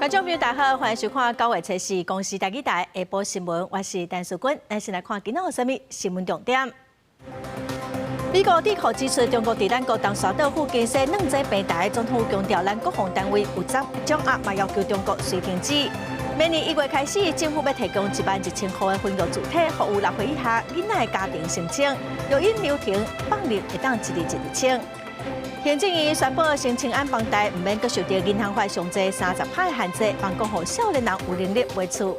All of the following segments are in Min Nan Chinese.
觀眾朋友大家好，歡迎收看9月初四公視台語台下晡新聞，我是陳淑君。咱先來看今仔有啥物新聞重點。美國智庫指出，中國佇咱國東沙島附近設鑽井平台，總統府強調，咱國防單位有掌掌握，嘛要求中國隨停止。明年1月開始，政府欲提供11萬1千箍的婚育助體，予有6歲以下囡仔的家庭申請，育嬰流程放任會當一日一日清。行政院宣布，新青安房貸毋免閣受著銀行法上濟30%的限制，放講予少年人有能力買厝。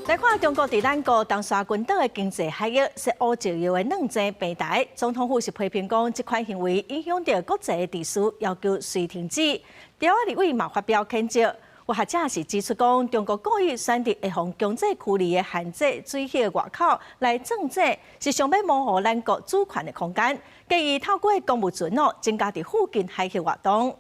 來看中國佇咱國東沙群島的經濟海域設烏石油的鑽井平台，總統府是批評講，這款行為影響著國際的秩序，要求隨停止。台灣立委嘛發表譴責，有學者是指出講，中國故意選佇會予強制驅離的限制水域外口來鑽井，是想欲模糊咱國主權的空間，建議透過公務船哦，增加佇附近海域活動。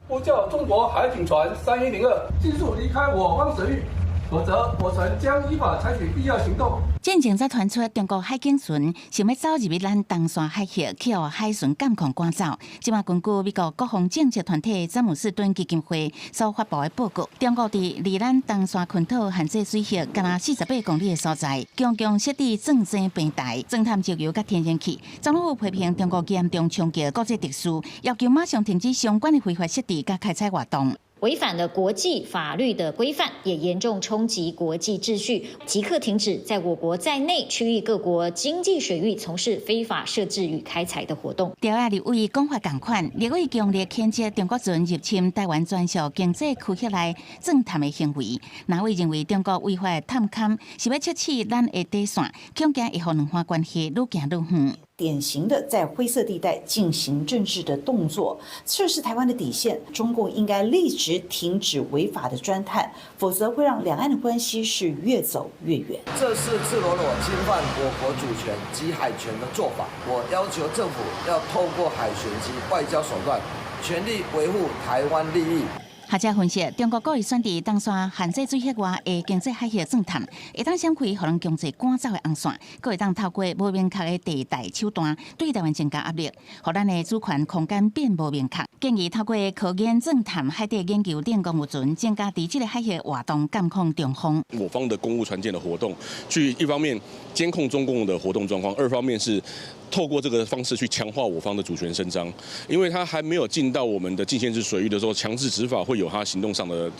呼叫中國海警船3102盡速離開我方水域，否則我船將依法採取必要行動。進前才傳出中國海警船想欲走入去咱東沙海域，去予海巡監控趕走。這馬根據美國國防政策團體詹姆斯頓基金會所發布的報告，中國佇離咱東沙群島限制水域敢若48公里的所在，強強設置鑽井平台，鑽探石油佮天然氣。總統府批評中國嚴重衝擊國際秩序，要求馬上停止相關的非法設置佮開採活動。違反了國際法律的規範，也嚴重衝擊國際秩序，即刻停止在我國在內區域各國經濟水域從事非法設置與開採的活動。朝野立委講法仝款，立委強烈譴責中國船入侵台灣專屬經濟區域內鑽探的行為。藍委認為中國違法探勘是欲測試咱的底線，恐驚會予兩岸關係愈行愈遠。典型的在灰色地帶進行政治的動作，測試台灣的底線。中共應該立即停止違法的鑽探，否則會讓兩岸的關係是越走越遠。這是赤裸裸侵犯我國主權及海權的做法。我要求政府要透過海巡及外交手段，全力維護台灣利益。學者分析，中國故意選佇東沙限制水域外的經濟海域鑽探，會當閃開予人強制趕走的紅線，閣會當透過無明確的地帶手段對台灣增加壓力，予咱的主權空間變無明確。建議透過科研鑽探海底研究等公務船，增加佇這个海域活動監控中方。我方的公務船艦的活動，去一方面監控中共的活動狀況，二方面是透過這個方式去強化我方的主權伸張，因為他還沒有進到我們的禁限制水域的時候，強制執法會有他行動上的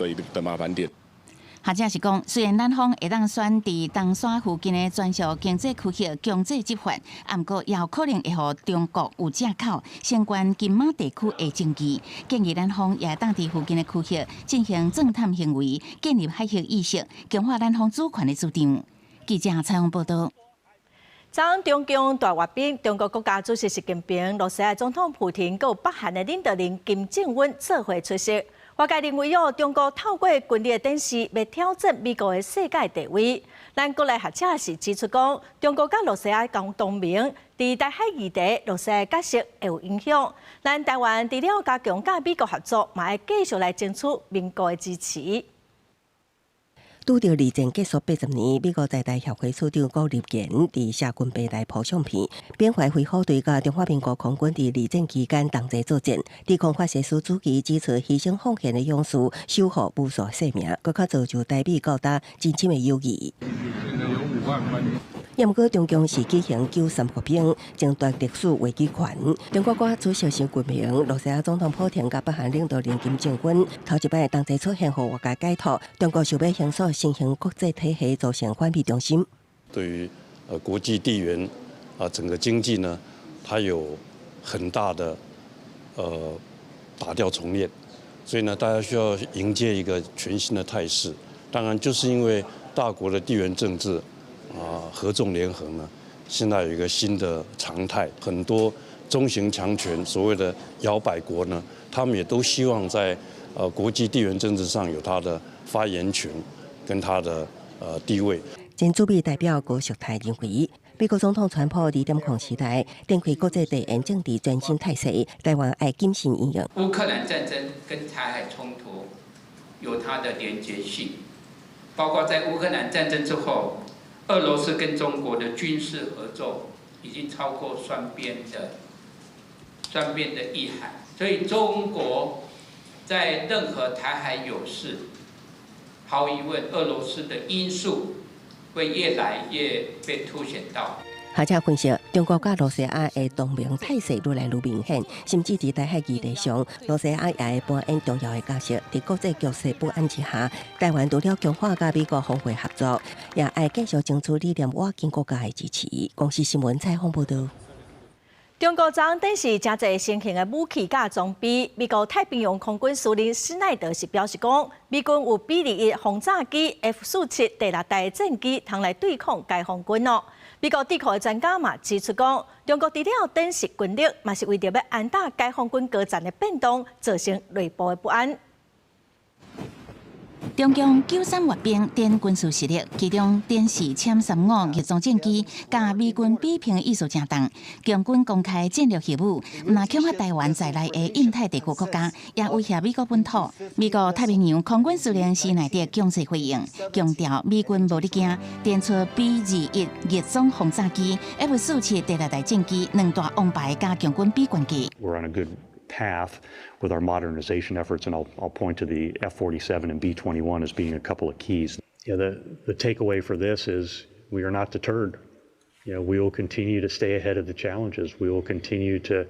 麻煩點。學者是講，雖然咱方會當選佇東沙附近的專屬經濟區域強制執法，毋過也有可能會予中國有藉口升懸金馬地區的爭議。建議咱方也當佇附近的區域進行鑽探行為，建立海域意識，強化咱方主權的主張。記者採訪報道。昨中共大閱兵，中國國家主席習近平、羅西亞總統普廷、閣有北韓的領導人金正恩做伙出席。外界認為哦，中國透過軍力的展示，欲挑戰美國的世界地位。咱國內學者是指出講，中國佮羅西亞共同盟，佇台海議題，羅西亞角色會有影響。咱台灣除了加強佮美國合作，嘛會繼續來爭取盟國的支持。拄著二戰結束80年，美國在台協會處長顧立言佇社群平台 po 相片，緬懷飛虎隊佮中華民國空軍佇二戰期間同齊作戰，抵抗法西斯主義，指出犧牲奉獻的勇士守護無數生命，閣較造就台美到今真深的友誼。毋過中共是舉行93閱兵，爭奪歷史話語權。中國國家主席習近平、羅西亞總統普廷佮北韓領導人金正恩頭一擺同齊出現，予外界解讀，中國想欲形塑新型國際體系，組成反美中心。對於國際地緣啊，整個經濟呢，它有很大的打掉重練，所以呢，大家需要迎接一個全新的態勢。當然，就是因為大國的地緣政治啊，合縱連橫呢，現在有一個新的常態，很多中型強權，所謂的搖擺國呢，他們也都希望在國際地緣政治上有他的發言權跟他的地位。前駐美代表高淑泰認為，美國總統川普2.0時代展開國際地緣政治全新態勢，台灣愛謹慎應用。烏克蘭戰爭跟台海衝突有它的連結性，包括在烏克蘭戰爭之後，俄羅斯跟中國的軍事合作已經超過雙邊的意涵，所以中國在任何台海有事，毫無疑問，俄羅斯的因素會越來越被凸顯到。學者分析，中國佮羅西亞的同盟態勢愈來愈明顯，甚至佇台海議題上，羅西亞也會扮演重要的角色。佇國際局勢不安之下，台灣除了強化佮美國防衛合作，也愛繼續爭取理念倚近國家的支持。公視新聞採訪報導。中國昨昏展示誠濟新型的武器佮裝備。美國太平洋空軍司令施奈德是表示講，美軍有 B-21轟炸機、F-47第六代戰機，通來對抗解放軍哦。美國智庫的專家嘛指出講，中國除了展示軍力，嘛是為著欲安打解放軍高層的變動，造成內部的不安。中共93閱兵展軍事實力，其中展示殲35逆裝戰機，佮美軍比拼意思誠重。共軍公開戰略核武，毋但恐嚇台灣在內的印太地區國家，也威脅美國本土。美國太平洋空軍司令施奈德強勢回應，強調美軍無咧驚，展出 B-21逆裝轟炸機、F-47第六代戰機兩大王牌佮共軍比懸架。 We're on a good path with our modernization efforts, and I'll point to the F-47 and B-21 as being a couple of keys. The takeaway for this is we are not deterred. We will continue to stay ahead of the challenges. We will continue to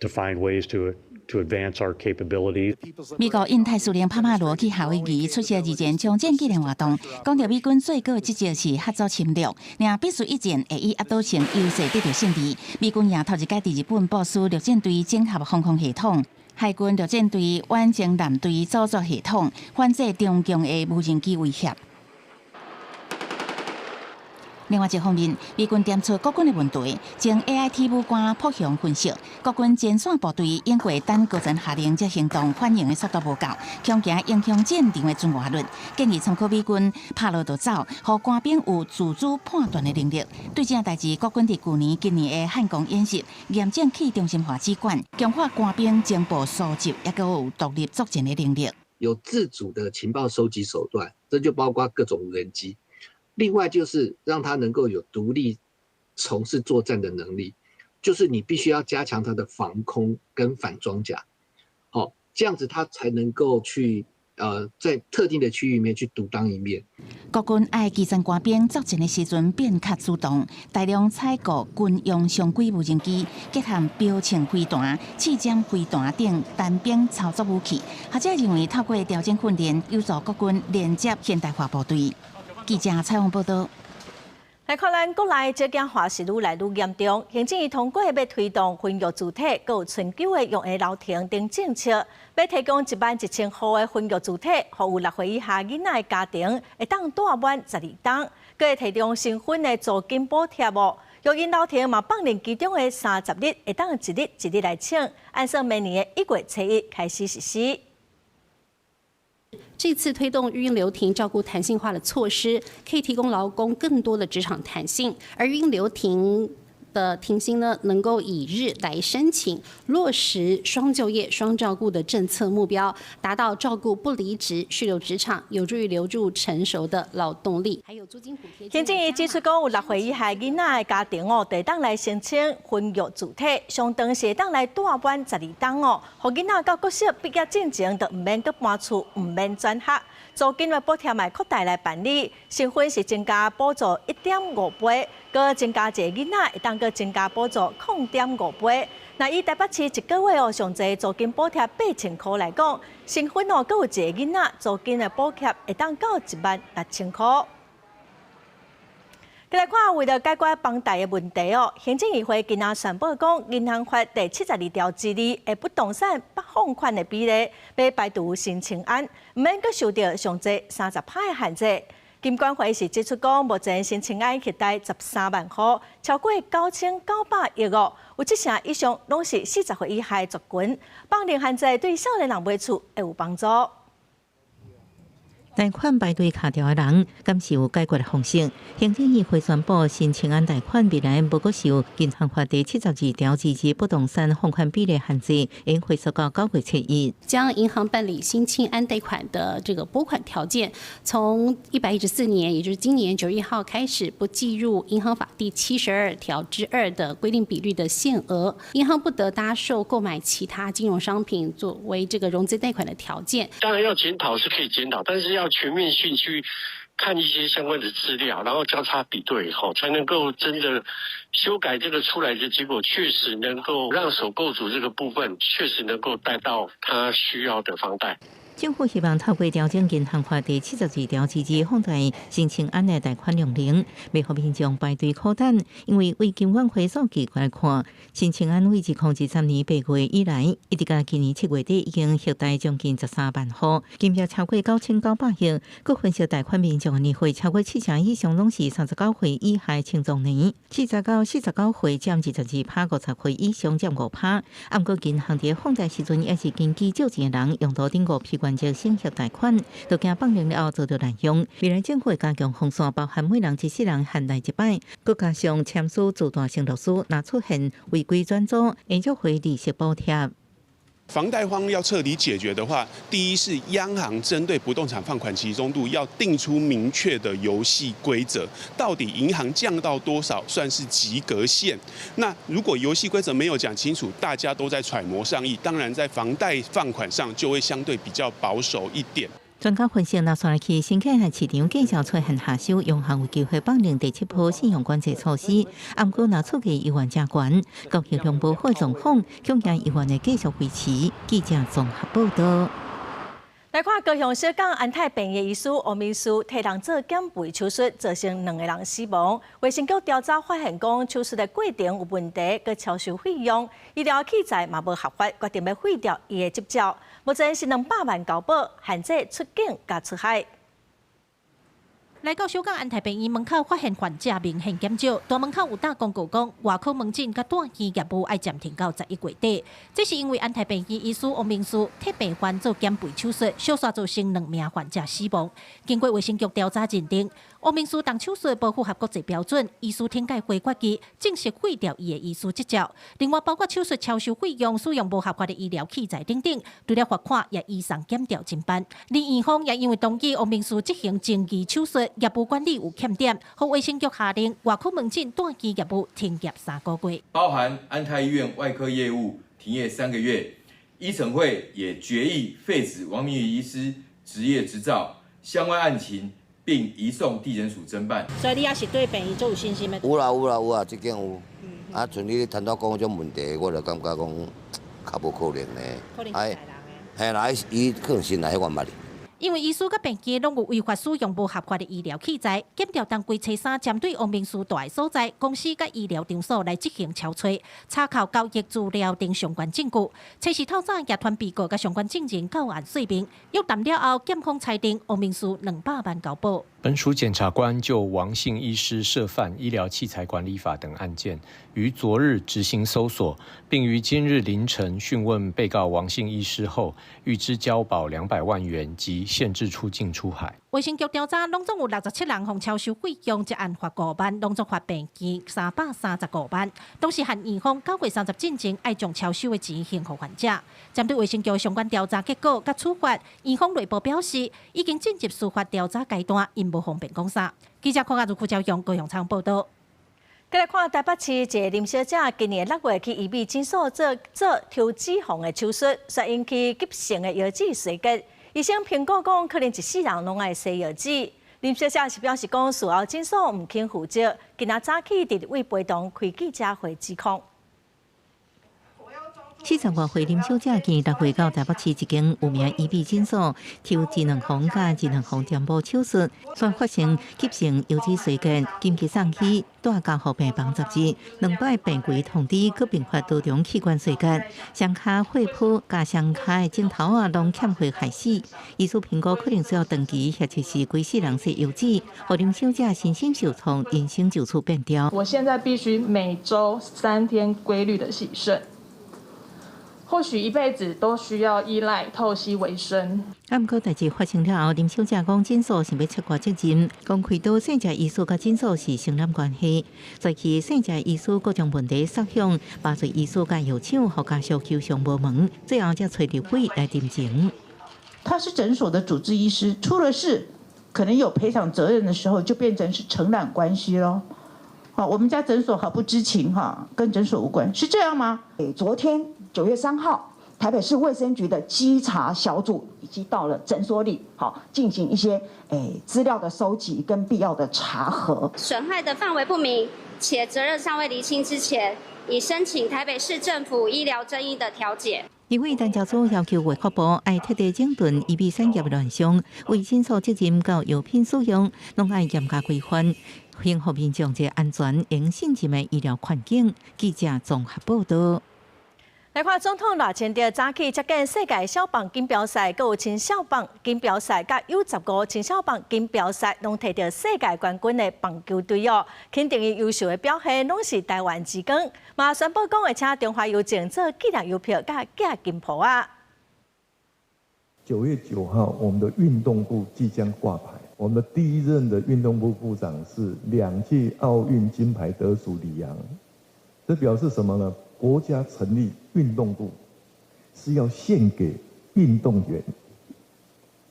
find ways to advance our capabilities. 美國印太司令帕馬羅去夏威夷出席二戰槍戰紀念活動，講著美軍最高的職責是嚇阻侵略，若必須一戰會以壓倒性優勢得著勝利。美軍也頭一擺佇日本部署陸戰隊整合防空系統、海軍陸戰隊遠程艦隊組作系統，反制中共的無人機威脅。另外一方面，美軍點出國軍的問題，將 AIT 武官朴雄分析，國軍前線部隊經過等高層下令這行動反應的速度無夠，恐驚影響戰場的存活率，建議參考美軍拍落就走，予官兵有自主判斷的能力。對這代誌，國軍佇舊年、今年的漢光演習，嚴正去中心化指管，強化官兵情報蒐集，抑閣有獨立作戰的能力。有自主的情報收集手段，這就包括各種無人機。另外就是讓他能夠有獨立從事作戰的能力，就是你必須要加強他的防空跟反裝甲，好，這樣子他才能夠去在特定的區域裡面去獨當一面。國軍愛基層官兵作戰的時陣變較主動，大量採購軍用常規無人機，結合標槍飛彈、刺針飛彈等單兵操作武器。學者認為，透過調整訓練，有助國軍連接現代化部隊。記者採訪報導。來看咱國內少子化是愈來愈嚴重，行政院通過欲推動婚育自體，閣有春秋的育嬰留停等政策，欲提供11,000戶的婚育自體，予有6歲以下囡仔的家庭會當帶滿12冬，閣會提供新婚的租金補貼哦。育嬰留停嘛放任其中的30日，會當一日一日來請，按算明年的1月初1開始實施。這次推動育嬰留停照顧彈性化的措施，可以提供勞工更多的職場彈性，而育嬰留停的停薪呢，能夠以日來申請，落實雙就業、雙照顧的政策目標，達到照顧不離職、續留職場，有助於留住成熟的勞動力。還有租金補貼。行政院指出，講有6歲以下囡仔的家庭哦，會當來申請婚育自體，相當是會當來帶滿12冬哦，予囡仔到國小畢業進前，就毋免閣搬厝，毋免轉學。租金的補貼嘛擴大來辦理，新婚是增加補助1.5倍，閣增加一個囡仔會當閣增加補助0.5倍。若以台北市一個月哦上濟租金補貼8000箍來講，新婚哦閣有一個囡仔，租金的補貼會當到16,000箍。來看，為了解決房貸的問題哦，行政議會今仔宣布講，銀行法第72條之2的不動產撥放款的比例，欲排除申請案，毋免閣受著上濟30%的限制。金管會是指出講，目前申請案核貸13萬戶，超過9900億哦，有七成以上攏是40歲以下的族群，放寬限制對少年人買厝會有幫助。貸款排隊卡掉的人，敢是有解決的方式？行政院會宣布新青安貸款未來無閣受銀行法第72條之2不動產放款比例限制，應恢復到9月7日。將銀行辦理新青安貸款的這個撥款條件，從114年，也就是今年9月1號開始，不計入銀行法第72條之2的規定比率的限額，銀行不得搭售購買其他金融商品作為這個融資貸款的條件。當然要檢討是可以檢討，但是要全面性去看一些相關的資料，然後交叉比對，吼，才能夠真的修改這個出來的結果，確實能夠讓首購族這個部分確實能夠貸到他需要的房貸。政府希望透過調整銀行法第72條之2放大新青安的貸款量能，袂予民眾排隊苦等。因為為金管會數據來看，新青安為2023年8月以來，一直到今年7月底，已經核貸將近13萬戶，金額超過9900億。閣分析貸款民眾年歲超過七成以上，攏是39歲以下青壯年，40到49歲佔22%，50歲以上佔5%。毋過銀行佇放貸時陣，也是根據借錢的人用途頂五批原則審核貸款，都驚放貸了後遭著濫用。未來政府會加強防線，包含每人一世人限貸一擺，閣加上簽署自大承諾書，若出現違規轉租，會約回利息補貼。房貸荒要徹底解決的話，第一是央行針對不動產放款集中度要定出明確的遊戲規則，到底銀行降到多少算是及格線？那如果遊戲規則沒有講清楚，大家都在揣摩上意，當然在房貸放款上就會相對比較保守一點。專家分析，若紲落去新客戶市場繼續出現下修，央行有機會放寬第七波信用管制措施。毋過，若厝價猶原誠懸，交易量無好狀況，恐驚猶原會繼續維持。記者綜合報道。來看高雄小港安泰病院醫師王明書替人做減肥手術，造成兩個人死亡。衛生局調查發現，講手術的過程有問題，閣超收費用，醫療器材嘛無合法，決定欲廢掉伊的執照。目前是200萬交保，限制出境佮出海。來到小港安泰病院門口，發現患者明顯減少。大門口有貼公告講，外科門診佮住院業務愛暫停到11月底。這是因為安泰病院醫師王明書替病患做減肥手術，小煞造成兩名患者死亡。經過衛生局調查認定，王明書動手術無符合國際標準，醫師懲戒會決議正式廢掉伊的醫師執照。另外，包括手術超收費用、使用無合法的醫療器材等等，除了罰款，也移送檢調偵辦。而院方也因為同意王明書執行爭議手術，業務管理有欠點，予衛生局下令外科門診住院業務停業3個月。包含安泰醫院外科業務停業3個月，醫審會也決議廢止王明宇醫師執業執照，相關案情並移送地檢署偵辦。所以你也是對病院足有信心的？有啦有啦有啊，這間有。啊，像你頭拄講這種問題，我就感覺講較無可能咧。可能是害人的。嘿啦，伊可能先來我捌哩。因為醫師佮病院攏有違法使用無合法的醫療器材，檢調當規初三針對王明書蹛的所在、公司佮醫療場所來執行抄揣，查扣交易資料等相關證據。初四透早也傳被告佮相關證人到案說明，約談了後，檢方裁定王明書200萬交保。本署檢察官就王姓醫師涉犯醫療器材管理法等案件，於昨日執行搜索，並於今日凌晨訊問被告王姓醫師後，諭知交保200萬元及限制出境出海。衛生局調查，攏總有67人予超收費用，一案罰5萬，攏總罰病院335萬。同時，限院方9月30進前愛將超收的錢還予患者。針對衛生局相關調查結果佮處罰，院方內部表示已經進入司法調查階段，𪜶無方便講啥。記者鄺亞如、傅昭雄、高雄採訪報導。繼來看台北市一个林小姐，今年6月去醫美診所做做抽脂肪的手術，煞引起急性的腰子衰竭。醫生評估講，可能一世人攏愛洗腰子。林小姐是表示講，事後診所毋肯負責，今仔早起佇立委陪同開記者會指控。40外歲林小姐今年6月到台北市一間有名醫美診所抽脂肪佮脂肪填補手術，煞發生急性腰子衰竭，緊急送去蹛加護病房10日，兩擺病危通知，閣併發多重器官衰竭，雙跤血泡佮雙跤的指頭仔攏欠血壞死。醫師評估可能需要長期或者是規世人洗腰子，予林小姐身心受創，人生就此變調。我現在必須每週3天規律的洗腎。或許一輩子都需要依賴透析為生。啊，毋過代誌發生了後，林小姐講診所想欲切割責任，講開刀姓謝醫師佮診所是承攬關係，在去姓謝醫師各種問題設想，麻醉醫師佮藥廠予家屬求償無門，最後才揣立委來偵情。他是診所的主治醫師，出了事可能有賠償責任的時候，就變成是承攬關係咯。好，我們家診所毫不知情哈，跟診所無關，是這樣嗎？昨天9月3號，台北市衛生局的稽查小組已經到了診所裡，好進行一些資料的收集跟必要的查核。損害的範圍不明，且責任尚未釐清之前，已申請台北市政府醫療爭議的調解。立委陳朝組要求衛福部愛徹底整頓醫美產業亂象，為診所責任佮藥品使用，攏愛嚴格規範，恢復民眾一個安全、用信任的醫療環境。記者綜合報導。來看總統賴清德早起接見世界小棒錦標賽，閣有青少棒錦標賽，佮 U15青少棒錦標賽，攏提著世界冠軍的棒球隊哦，肯定伊優秀的表現，攏是台灣之光。嘛宣布講會請中華郵政做紀念郵票，佮寄金箔仔。 9月9號，我們的運動部即將掛牌。我們的第一任的運動部部長是兩屆奧運金牌得主李洋，這表示什麼呢？國家成立運動部是要獻給運動員，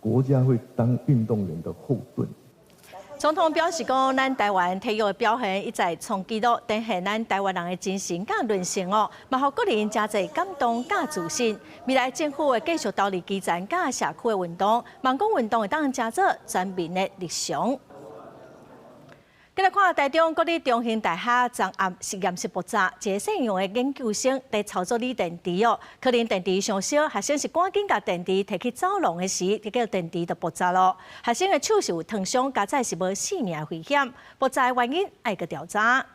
國家會當運動員的後盾。總統表示講，咱台灣體育的表現一再創紀錄，展現咱台灣人的精神佮韌性哦，嘛予國人誠濟感動佮自信。未來政府會繼續投入基層佮社區的運動，望講運動會當成做全民的日常。繼來看台中國立中興大學昨暗實驗室爆炸，一个姓楊的研究生佇操作鋰電池哦，可能電池傷燒，學生是趕緊共電池提去走廊的時，結果電池就爆炸咯。學生的手是有燙傷，佳哉是無性命危險。爆炸的原因愛閣調查。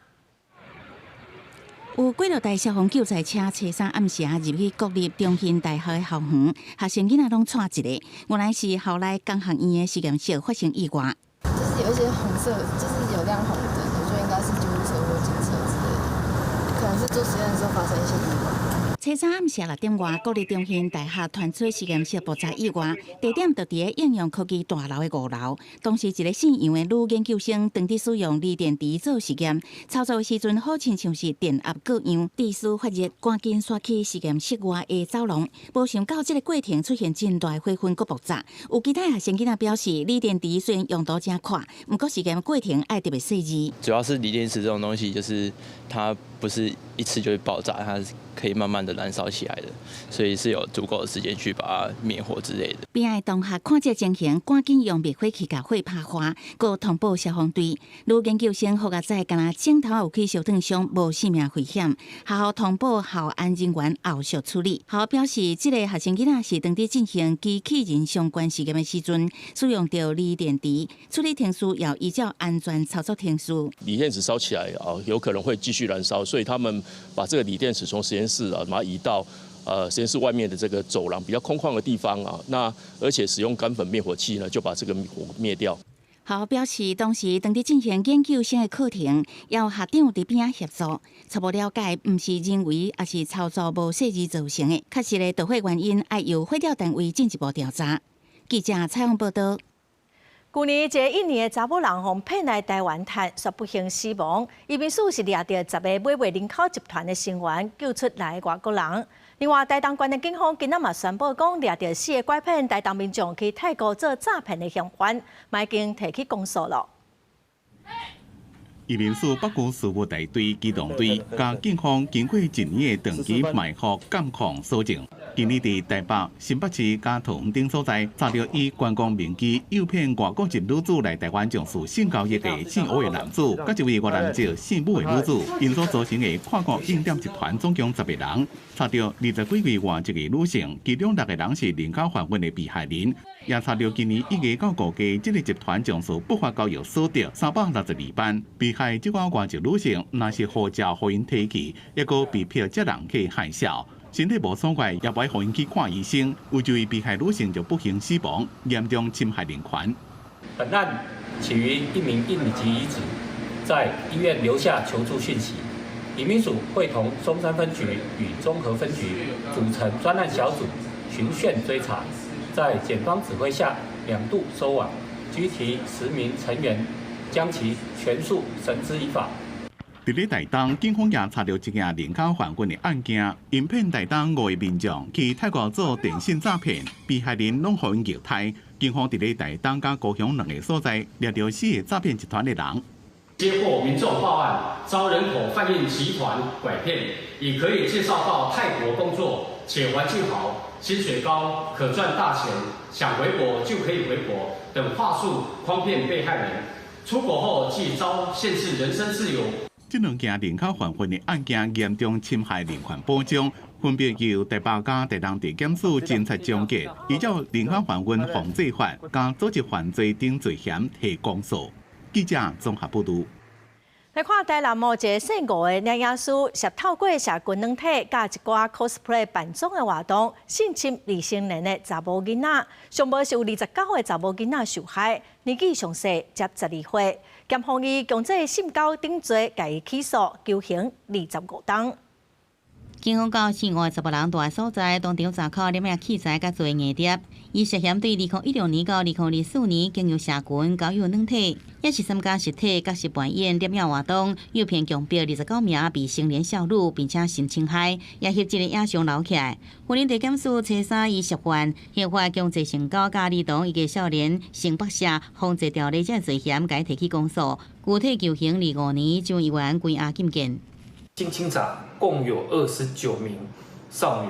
有幾落台消防救災車，初三暗時入去國立中興大學的校園，學生囡仔攏掣一个，原來是校內工學院的實驗室發生意外。就是有一些紅色，就是有亮紅燈，我覺得應該是救護車或警車之類的，可能是做實驗的時候發生一些意外。初三暗時6點外，國立中興大學傳出實驗室爆炸意外，地點就佇咧應用科技大樓的5樓。當時一个姓楊的女研究生，當佇使用鋰電池做實驗，操作的時陣好親像是電壓過樣，電池發熱，趕緊紲去實驗室外的走廊，無想到這个過程出現真大火雲閣爆炸。有其他學生囡仔表示，鋰電池雖然用途誠闊，毋過實驗過程愛特別細緻。主要是鋰電池這種東西，就是它不是一次就會爆炸，它是可以慢慢的燃燒起來的，所以是有足夠的時間去把它滅火之類的。邊仔的同學看這情形，趕緊用滅火器共火拍花，閣通報消防隊。女研究生好佳哉，敢若指頭有去燒燙傷，無性命危險。學校通報校安人員後續處理。學校表示，這个學生囡仔是當佇進行機器人相關實驗的時陣，使用著鋰電池，處理程序要依照安全操作程序。鋰電池燒起來啊，有可能會繼續燃燒，所以他們把這個鋰電池從實驗室啊，把它移到實驗室外面的這個走廊比較空曠的地方啊。那而且使用乾粉滅火器呢，就把這個火滅掉。學校表示，當時當佇進行研究生的課程，有學長佇邊仔協助，初步了解，毋是人為，抑是操作無細緻造成的。確實的導火原因，愛由火調單位進一步調查。記者採訪報導。舊年一个印尼的查某人予騙來台灣趁，煞不幸死亡。移民署是掠著10个買賣人口集團的成員，救出來的外國人。另外，台東縣的警方今仔嘛宣布講，掠著四个拐騙台東民眾去泰國做詐騙的嫌犯，嘛已經提起公訴囉。移民署北區事務大隊機動隊佮警方經過一年的長期埋伏監控搜證，今年佇台北、新北市佮桃園等所在，查著以觀光名義誘騙外國籍女子來台灣從事性交易的姓吳的男子，佮一位越南籍姓武的女子，𪜶所組成的跨國應點集團總共10个人，查著20幾位外籍的女性，其中六个人是人口販運的被害人，也查著今年1月到5月，這个集團從事不法交易所得362萬。被害這寡外籍女性，若是護照予𪜶提去，抑閣被迫接人去害潲，身體無爽快，也無愛予𪜶去看醫生。有一位被害女性就不幸死亡，嚴重侵害人權。本案起於一名印尼籍女子在醫院留下求助訊息，移民署會同松山分局與中和分局組成專案小組，循線追查，在檢方指揮下兩度收網，拘提10名成員，將其全數繩之以法。佇咧台東，警方也查著一件人口販運的案件，𪜶騙台東五個民眾去泰國做電信詐騙，被害人攏予𪜶虐待。警方佇咧台東佮高雄兩個所在，掠著四个詐騙集團的人。接獲民眾報案，遭人口販運集團拐騙，以可以介紹到泰國工作，且環境好、薪水高、可賺大錢，想回國就可以回國等話術誆騙被害人。出國後即遭限制人身自由。這兩件人口販運的案件嚴重侵害人權保障，分別由台北佮台東地檢署偵查終結，依照人口販運防制法佮組織犯罪等罪嫌提公訴。記者綜合報導。來看台南某一个姓吳的攝影師，涉透過社群軟體佮一寡 cosplay 扮裝的活動，性侵未成年的查某囡仔，上無是有29個查某囡仔受害，年紀上細才12歲。檢方以強制性交等罪，共伊起訴，求刑25冬。警方到姓吳的查埔人蹛的所在，當場查扣攝影器材佮做硬碟。伊涉嫌對2016年到2024年經由社群交友軟體，也是參加實體角色扮演攝影活動，誘騙強迫29名未成年少女，並且性侵害，也翕這个影像留起來。雲林地檢署初三伊涉犯刑法強制性交佮兒童以及少年性剝削防制條例這罪嫌，共伊提起公訴，具體求刑25年，將依原關押禁見。經清查，共有29名少女，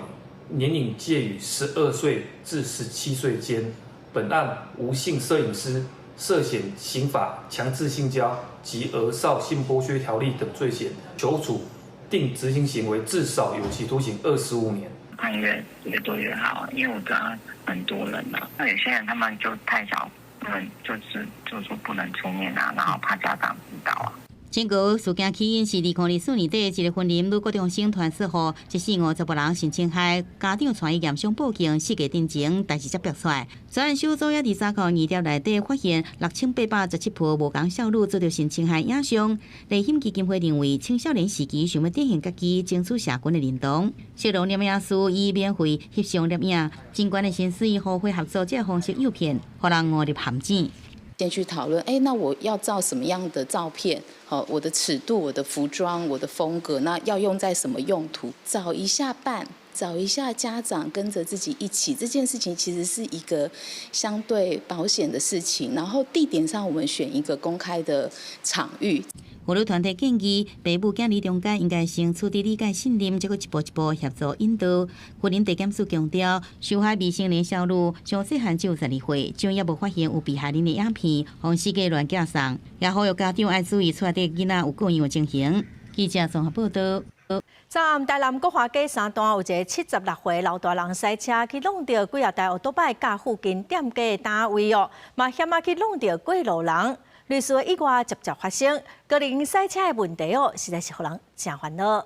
年齡介於12歲至17歲間。本案吳姓攝影師涉嫌刑法強制性交及兒少性剝削條例等罪嫌，求處定執行刑為至少有期徒刑25年。看越越多越好，因為我知道很多人啊，那有些人他們就太小，他們就是就說不能出面啊，然後怕家長知道啊。整個事件起因是2024年底，一个雲林女高中生傳說予一四五查埔人性侵害，家長帶伊驗傷報警，四月頂前代誌才爆出來。專案小組也佇查扣硬碟內底發現6817部無仝少女遭著性侵害影像。立馨基金會認為，青少年時期想欲展現家己，爭取社群的認同。小龍攝影師以免費翕相攝影，真懸的薪水互惠合作這个方式誘騙，予人誤入陷阱。先去討論，哎，那我要照什麼樣的照片？好，我的尺度、我的服裝、我的風格，那要用在什麼用途？找一下伴，找一下家長，跟着自己一起，這件事情其實是一個相對保險的事情。然後地點上，我們選一個公開的場域。婦女團體建議，爸母囝兒中間應該先取得理解信任，再閣一步一步協助引導。雲林地檢署強調，受害未成年少女上細漢只有12歲，將猶無發現有被害人的影片，予四界亂寄送，也呼籲家長愛注意帶的囡仔有各樣的情形。記者綜合報導。昨暗台南國華街三段有一个76歲老大人駛車去挵著幾仔台歐多擺佮附近店家的單位哦，嘛險仔去挵著過路人。類似的意外接接發生，個人駛車的問題哦，實在是予人誠煩惱。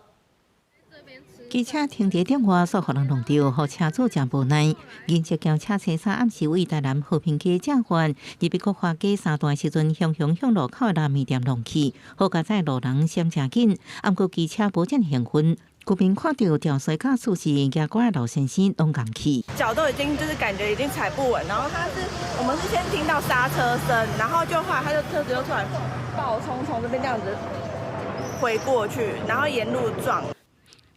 機車停佇頂外，煞予人挵著，予車主誠無奈。銀色轎車車三暗時位台南和平街正範，入去國華街三段時陣，雄雄向路口的拉麵店挵去，好佳哉路人閃誠緊，毋過機車無遮爾興奮。居民看著肇事駕駛是牙關的老先生，攏共去。腳都已經就是感覺已經踩不穩，然後他是我們是先聽到剎車聲，然後就後來他就車子就突然暴衝從這邊這樣子回過去，然後沿路撞。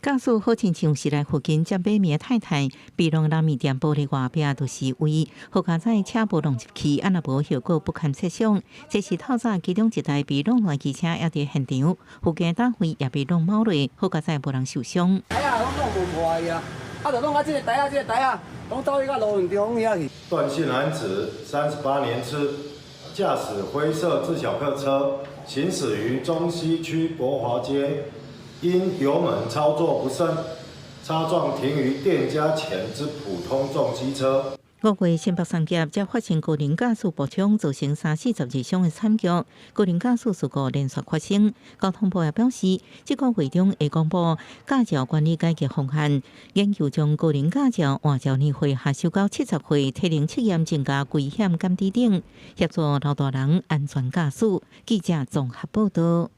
駕駛好親像是來附近接買麵的太太，被挵拉麵店玻璃外壁就是位，好佳哉車無挵入去，按若無後果不堪設想。這是透早其中一台被挵來機車也佇現場，附近單位也被挵貓落，好佳哉無人受傷。台仔攏挵無破去啊，啊，就挵啊這个台仔，這个台仔，攏走去到路中央遐去。段姓男子，38年次，駕駛灰色自小客車行駛於中西區國華街。因油門操作不慎，擦撞停於店家前之普通重機車。五月新北三峽才發生高齡駕駛步槍，造成三死12傷的慘劇。高齡駕駛事故連續發生，交通部也表示，這個月中會公布駕照管理改革方案，研究將高齡駕照換照年歲下修到70歲，體能測驗增加危險減低等，協助老大人安全駕駛。記者綜合報導。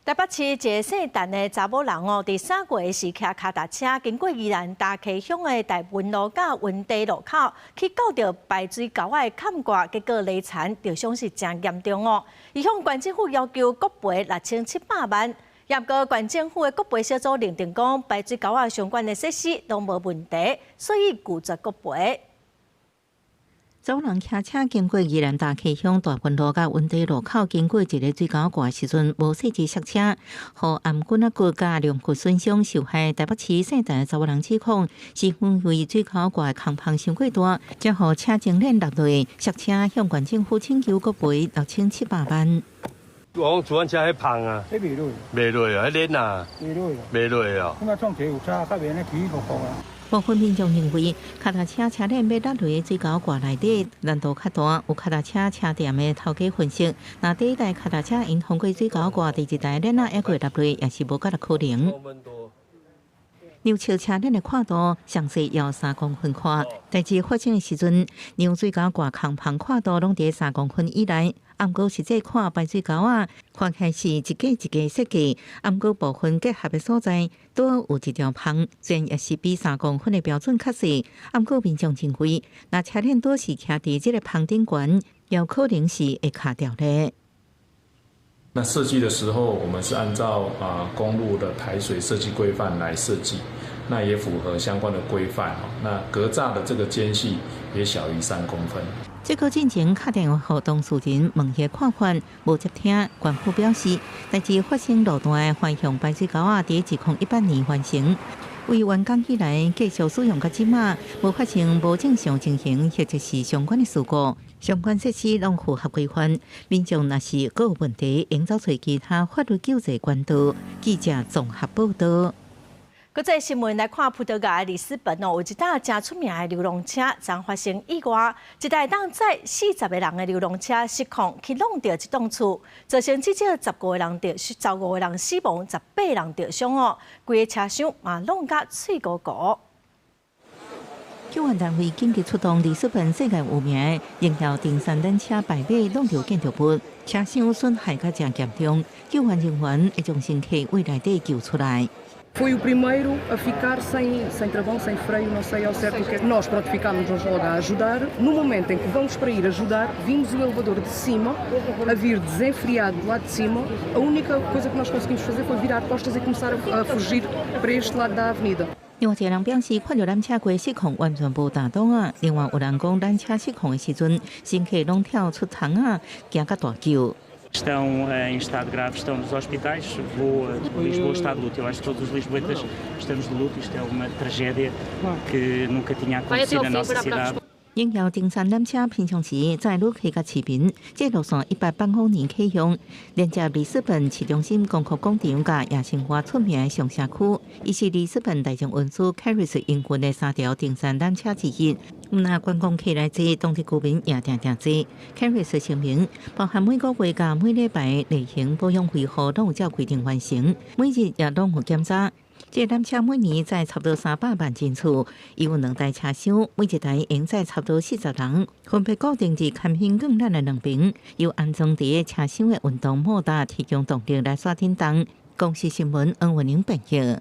台北市一个姓陳的查某人哦，佇3月時騎跤踏車經過宜蘭大溪鄉的大文路佮雲地路口，去到著排水溝仔的坎蓋，結果犁田著傷是誠嚴重哦。伊向縣政府要求國賠6700萬，毋過縣政府的國賠小組認定講排水溝仔相關的設施攏無問題，所以拒絕國賠。查某人騎車經過宜蘭大溪鄉大文路佮雲地路口，經過一个水溝蓋時陣，無細緻剎車，予頷頸仔骨佮龍骨損傷。受害台北市姓陳的查某人指控，是因為水溝蓋空縫傷過大，才予車前輪落落，剎車向縣政府請求國賠6700萬。我講坐阮車彼縫啊，彼袂落，袂落啊，彼輪啊，袂落，袂落啊。咁啊，創一有差，較袂按呢起起伏伏啊。部分民眾認為，跤踏車車輪欲落落水溝蓋內底難度較大。有跤踏車車店的頭家分析，若第一台跤踏車𪜶通過水溝蓋，第二台輪仔猶閣會落落，也是無佮若可能。量測車輪的闊度，上細要3公分寬。代誌發生的時陣，量水溝蓋空縫闊度攏佇3公分以內。毋過實際看排水溝仔，看起來是一格一格設計，毋過部分結合的所在都有一條縫，雖然也是比3公分的標準較細。毋過民眾認為，若車輪拄是徛佇這个縫頂懸，有可能是會卡掉咧。那設計的時候，我們是按照公路的排水設計規範來設計，那也符合相關的規範。那格柵的這個間隙也小於3公分。這個進前敲電話予當事人問彼看法，無接聽。縣府表示，代誌發生路段的環向排水溝仔，佇2018年完成，為完工以來繼續使用到這馬，無發生無正常情形或者是相關的事故，相關設施攏符合規範。民眾若是閣有問題，應走揣其他法律救濟管道。記者綜合報導。國際新聞來看，葡萄牙的里斯本哦，有一搭誠出名的遊龍車，昨發生意外，一台當載40個人的遊龍車失控，去挵著一棟厝，造成至少15個人死亡，18人著傷哦。規个車廂嘛挵甲碎糊糊。救援單位緊急出動，里斯本世界有名的榮耀登山纜車擺尾挵著建築物，車廂損害較誠嚴重，救援人員會將乘客佇內底救出來。 Foi o primeiro a ficar sem travão, sem freio, não sei ao certo o que é. Nós, pronto, ficámos logo a ajudar. No momento em que vamos para ir ajudar, vimos o elevador de cima a vir desenfreado lá de cima. A única coisa que nós conseguimos fazer foi virar costas e começar a fugir para este lado da avenida. 另外一個人表示，看著纜車過失控，完全無膽擋啊。另外有人講，纜車失控的時陣，乘客攏跳出窗仔，驚甲大叫。 Estão em estado grave, estão nos hospitais. Lisboa está de luto. Eu acho que todos os lisboetas estamos de luto. Isto é uma tragédia que nunca tinha acontecido na nossa cidade. 榮耀登山纜車平常時載旅客佮市民，這路線1885年啟用，連接里斯本市中心光復廣場佮夜生活出名的上社區。伊是里斯本大眾運輸 Carris 營運的三條登山纜車之一。毋但觀光客來坐，當地居民也定定坐。Carris 聲明，包含每個月佮每禮拜例行保養維護，攏有照規定完成，每日也攏有檢查。這纜車每年載差不多300萬人次，伊有兩台車廂，每一台會載差不多40人，分別固定佇牽引鋼纜的兩邊，由安裝佇車廂的運動摩打提供動力來煞頂動。公視新聞黃文玲編譯。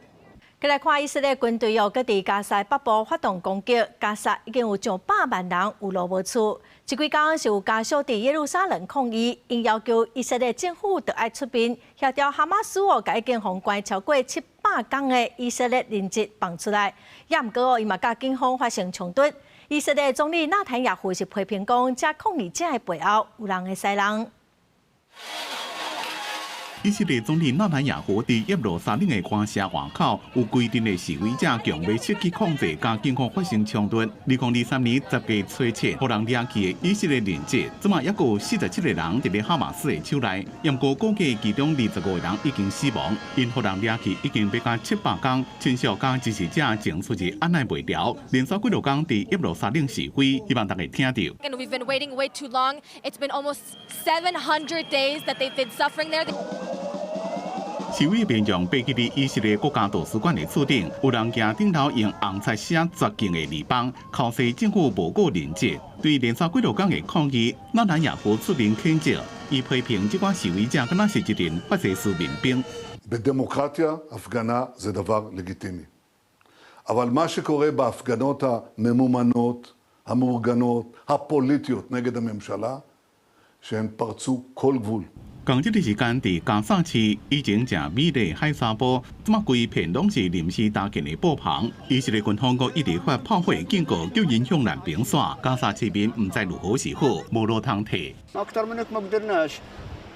過來看以色列軍隊哦，閣佇加沙北部發動攻擊，加沙已經有上百萬人有路無厝。這幾工是有家屬佇耶路撒冷抗議，𪜶要求以色列政府著愛出面協調哈馬斯哦，共已經予關超過700工的以色列人質放出來。也毋過哦，伊嘛佮警方發生衝突。以色列總理納坦雅胡是批評講，這抗議者的背後有人會使人。以色列總理納坦雅胡佇耶路撒冷的官舍外口，有規陣的示威者強欲出去抗議，佮警方發生衝突。2023年10月初7，予人掠去的以色列人質，這馬猶閣有47個人佇咧哈馬斯的手內。毋過估計其中25個人已經死亡，𪜶予人掠去已經欲甲700工，親屬佮支持者情緒是按捺袂牢，連續幾落工佇耶路撒冷示威，希望大家聽著。 And we've been waiting way too long. It's been almost 700 days that they've been suffering there. 示威民眾爬去佇以色列國家圖書館的厝頂，有人行頂頭用紅彩寫絕境的字板，哭訴政府無顧人質。對連續幾落工的抗議，納坦雅胡出面譴責，伊批評這寡示威者敢若是一陣法西斯民兵。 בדמוקרטיה הפגנה זה דבר לגיטימי. אבל מה שקורה בהפגנות הממומנות, המאורגנות, הפוליטיות נגד הממשלה, שהן פרצו כל גבול. 仝這个時間，佇加薩市以前誠美麗海沙埔，這馬規片攏是臨時搭建的布棚。以色列軍方閣一直發炮火警告，叫𪜶向南邊徙。加薩市民毋知如何是好，無路通退。 اكثر من هيك ما قدرناش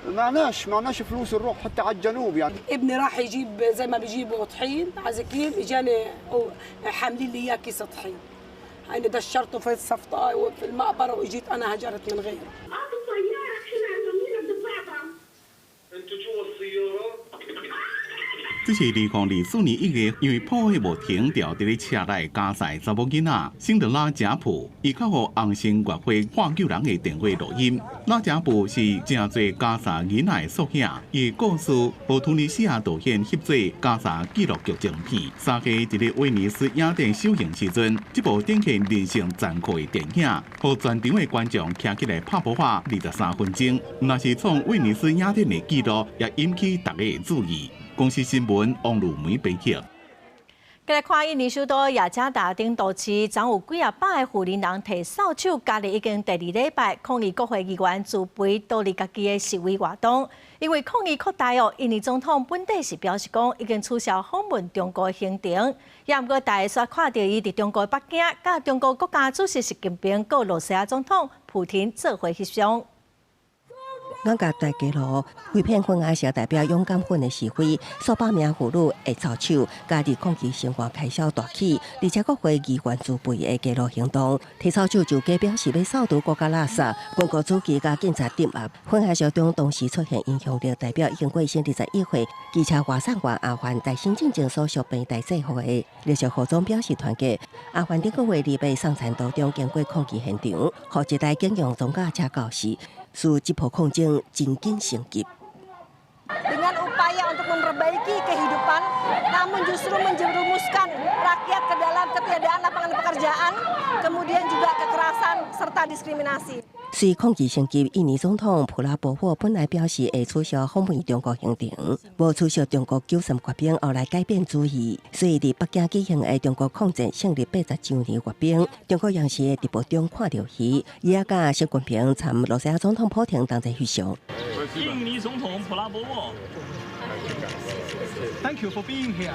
معناش معناش فلوس نروح حتى على الجنوب يعني. ابني راح يجيب زي ما بيجيبوا طحين عزكيم، اجاني حاملين لي اياه كيس طحين. انا دشرته في الصفطه وفي المقبره واجيت انا هجرت من غيره. انتوا جوا السياره. 這是2024年1月，因為炮火無停著佇咧車內加薩查某囡仔聖德拉賈普，伊較予紅新月會挽救人的電話錄音。拉賈普是誠濟加薩囡仔的縮影，伊的故事予突尼西亞導演翕做加薩紀錄劇情片。3號佇咧威尼斯影展首映時陣，這部展現人性殘酷的電影，予全場的觀眾徛起來拍噗仔23分鐘。若是創威尼斯影展的紀錄，也引起大家的注意。公視新聞王如梅編輯。繼來看印尼首都雅加達頂都市，昨有幾仔百个婦人人提掃帚，加入已經第二禮拜抗議國會議員自肥倒離家己的示威活動。因為抗議擴大哦，印尼總統本底是表示講已經取消訪問中國行程，也毋過大家煞看著伊佇中國北京，佮中國國家主席習近平、佮羅西亞總統普廷做伙翕相。雅加達街路，規片粉紅色代表勇敢粉的示威，數百名婦女會掃帚，加入抗議生活開銷大起，而且國會議員自肥的街路行動，提掃帚就假表示欲掃除國家垃圾，軍國主義佮警察鎮壓。粉紅色中同時出現影響力代表已經過身21歲，機車外送員阿凡在身份證所屬白大制服的綠色服裝表示團結。阿凡頂個月二被送餐途中經過抗議現場，予一台警用裝甲車肇事。使這波抗爭真緊升級。 Dengan upaya untuk memperbaiki kehidupan, namun justru menjerumuskan rakyat ke dalam ketiadaan lapangan pekerjaan, kemudian juga kekerasan serta diskriminasi. 隨抗議升級，印尼總統普拉博沃本來表示會取消訪問中國行程，無取消中國93閱兵，後來改變主意。所以佇北京舉行的中國抗戰勝利80週年閱兵，中國央視的直播中看著伊，伊也佮習近平參羅西亞總統普廷同齊翕相。印尼總統普拉博沃，Thank you for being here。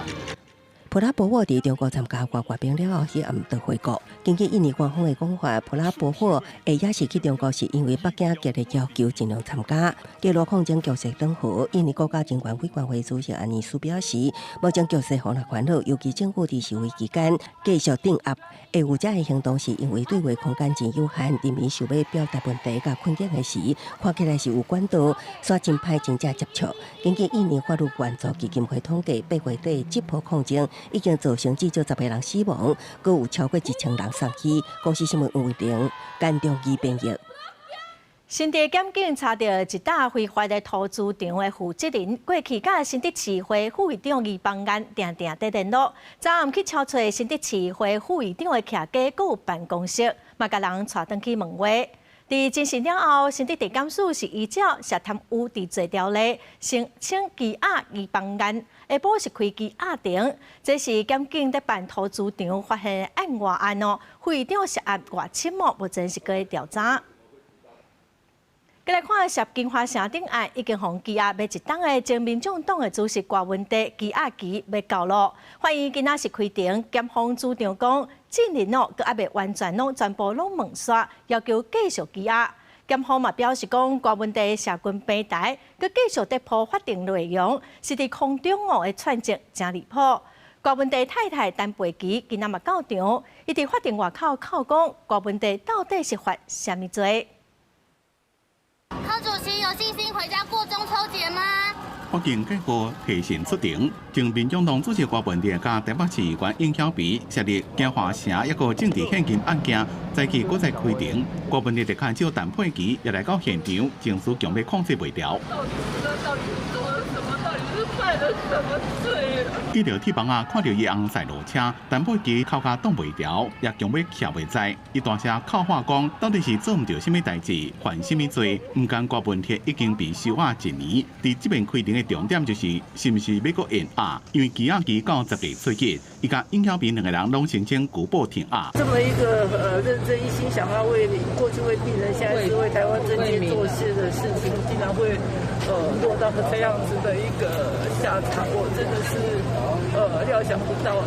普拉博沃佇中國參加閱兵了後，彼暗就回國。根據印尼官方的講法，普拉博沃會也是去中國，是因為北京強烈要求盡量參加。街路抗爭局勢轉好，印尼國家人權委員會主席安尼斯表示，目前局勢予人煩惱，尤其政府佇示威期間繼續鎮壓，會有這个行動是因為對話空間真有限，人民想欲表達問題佮困境的時，看起來是有管道，煞真歹真正接觸。根據印尼法律援助基金會統計，8月底這波抗爭已經造成至少10個人死亡，閣有超過1000人送醫。公視新聞黃慧玲、簡中義編譯。新竹檢警查著一單非法的塗豬場的負責人，過去佮新竹市會副議長余邦彥定定佇聯絡，昨暗去敲揣新竹市會副議長的徛家閣有辦公室，嘛共人帶轉去問話。佇偵訊了後，新竹地檢署是依照涉貪污治罪條例，申請羈押余邦彥，下晡是開羈押庭。這是檢警佇辦塗豬場發現案外案哦，副議長涉案外深哦，目前是閣調查。繼來看涉京華城頂案，已經予羈押欲一冬的前民眾黨的主席郭文帝羈押期欲到咯。法院今仔是開庭，檢方主張講，證人哦，閣猶未完全攏全部攏問煞，要求繼續羈押。檢方嘛表示講，郭文帝社群平台閣繼續佇鋪法庭內容，是佇空中哦的串證誠離譜。郭文帝太太陳佩琪今仔嘛到場，伊佇法庭外口哭講，郭文帝到底是犯啥物罪？柯主席有信心回家過中秋節嗎？法警計劃提審出庭，前民眾黨主席郭文帝佮台北市議員尹曉萍涉入京華城一個政治獻金案件，早起閣再開庭。郭文帝就牽手陳佩琪也來到現場，情緒強欲控制袂牢。到底到底做了什麼？到底是犯犯了什麼罪？記著鐵網仔，看著伊紅賽羅車，但尾機扣甲擋袂牢，也強欲徛袂在。伊大聲哭喊講，到底是做毋著啥物代誌，犯啥物罪？毋甘郭文鐵已經被收押一年。佇這遍開庭的重點就是，是毋是欲閣延押？因為羈押期到10月初一，伊佮尹曉平兩個人攏申請具保停押。這麼一個認真一心想要為過去為病人，現在是為台灣政界做事的事情，竟然會落到這樣子的一個下場，我真的是料想不到。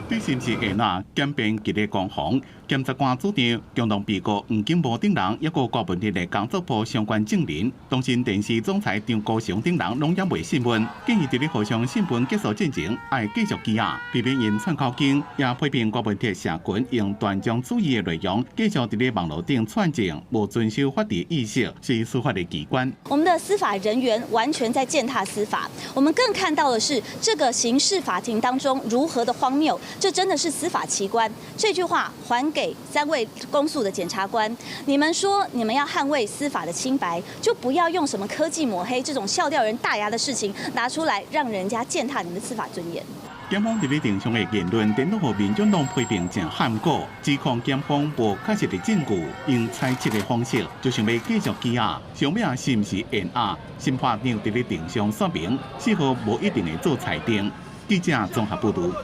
對是毋是延押檢辯吉利攻防，檢察官主張共同被告黃金無等人，抑閣郭文鐵的工作簿相關證人，東森電視總裁張高雄等人攏猶未訊問，建議佇咧互相訊問結束進前，愛繼續羈押，避免𪜶串口供，也批評郭文鐵社群用斷章取義的內容，繼續佇咧網路頂串證，無遵守法治意識，是司法的機關。我們的司法人員完全在踐踏司法，我們更看到的是這個刑事法庭當中如何的荒謬。這真的是司法奇觀。這句話還給三位公訴的檢察官：你們說你們要捍衛司法的清白，就不要用什麼科技抹黑這種笑掉人大牙的事情拿出來，讓人家踐踏你們司法尊嚴。檢方佇咧庭上的言論，顛倒予民進黨批評誠罕過，指控檢方無確實的證據，用猜測的方式就想欲繼續羈押，上尾是毋是延押？審判長佇咧庭上說明，絲毫無一定會做裁定。記者綜合報導。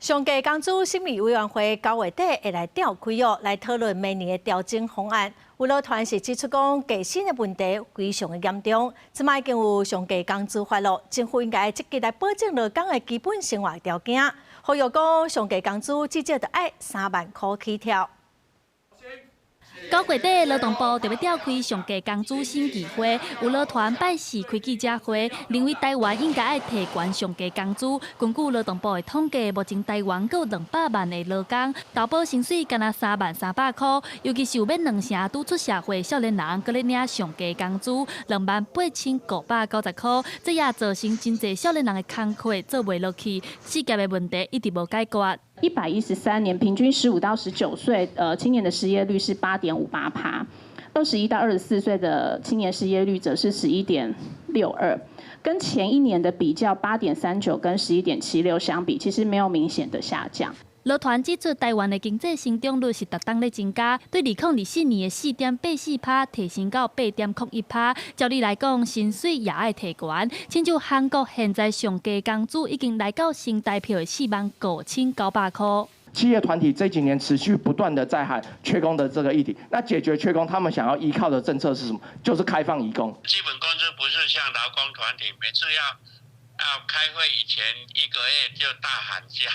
上低工資審議委員會9月底會來召開哦，來討論明年的調整方案。有勞團是指出講，低薪的問題非常的嚴重，這擺已經有上低工資法咯，政府應該積極來保證勞工的基本生活條件。呼籲講，上低工資至少著愛3萬箍起跳。9月底，勞動部就欲召開上低工資審議會，有勞團拜四開記者會，認為台灣應該愛提懸上低工資。根據勞動部的統計，目前台灣閣有200萬的勞工，投保薪水干焦33,300箍，尤其是有欲2成拄出社會少年人，閣咧領上低工資28,590箍，這也造成真濟少年人的工課做袂落去，失業的問題一直無解決。113年平均15到19歲，青年的失業率是8.58趴，21到24歲的青年失業率則是11.62，跟前一年的比較8.39跟11.76相比，其實沒有明顯的下降。勞團指出，台灣的經濟成長率是逐冬咧增加，對2024年的4.84趴提升到8.01趴。照理來講，薪水也愛提懸。親像韓國現在上低工資已經來到新台票的45,900箍。企業團體這幾年持續不斷的在喊缺工的這個議題，那解決缺工，他們想要依靠的政策是什麼？就是開放移工。基本工資不是像勞工團體每次要開會以前一個月就大喊價，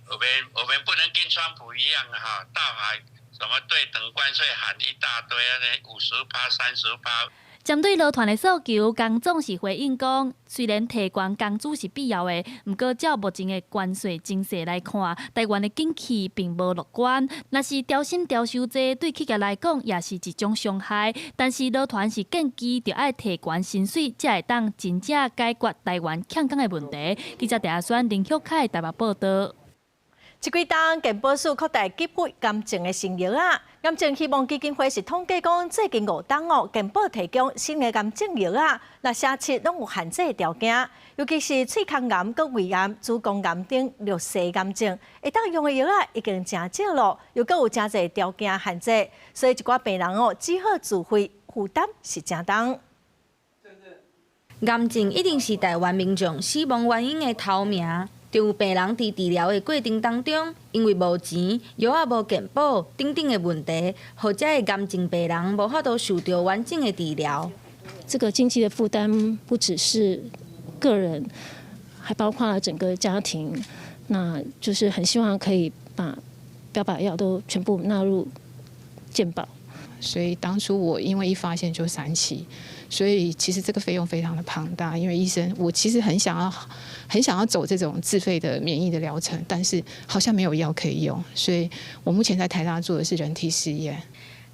我們不能跟川普一樣哈，大喊什麼對等關稅喊一大堆，50趴、30趴。針對勞團的訴求，工總是回應講，雖然提懸工資是必要的，毋過照目前的關稅情勢來看，台灣的景氣並無樂觀。若是調薪調傷濟，對企業來講也是一種傷害。但是勞團是建議著愛提懸薪水，才會當真正解決台灣欠工的問題。記者鄭阿宣、林旭凱台北報導。這幾冬健保署擴大給付癌症的新藥仔，癌症希望基金會是統計講，最近5冬哦，健保提供新的癌症藥仔，若寫切攏有限制條件，尤其是喙腔癌、閣胃癌、子宮癌等弱勢癌症，會當用的藥仔已經誠少咯，又閣有誠濟條件限制，所以一寡病人哦，只好自費，負擔是誠重。癌症一定是台灣民眾死亡原因的頭名。就有病人佇治療的過程當中，因為無錢、藥仔無健保等等的問題，予遮的癌症病人無法度受著完整的治療。這個經濟的負擔不只是個人，還包括了整個家庭。那就是很希望可以把標靶藥都全部納入健保。所以當初我因為一發現就3期，所以其實這個費用非常的龐大。因為醫生，我其實很想要走這種自費的免疫的療程，但是好像沒有藥可以用。所以我目前在台大做的是人體試驗。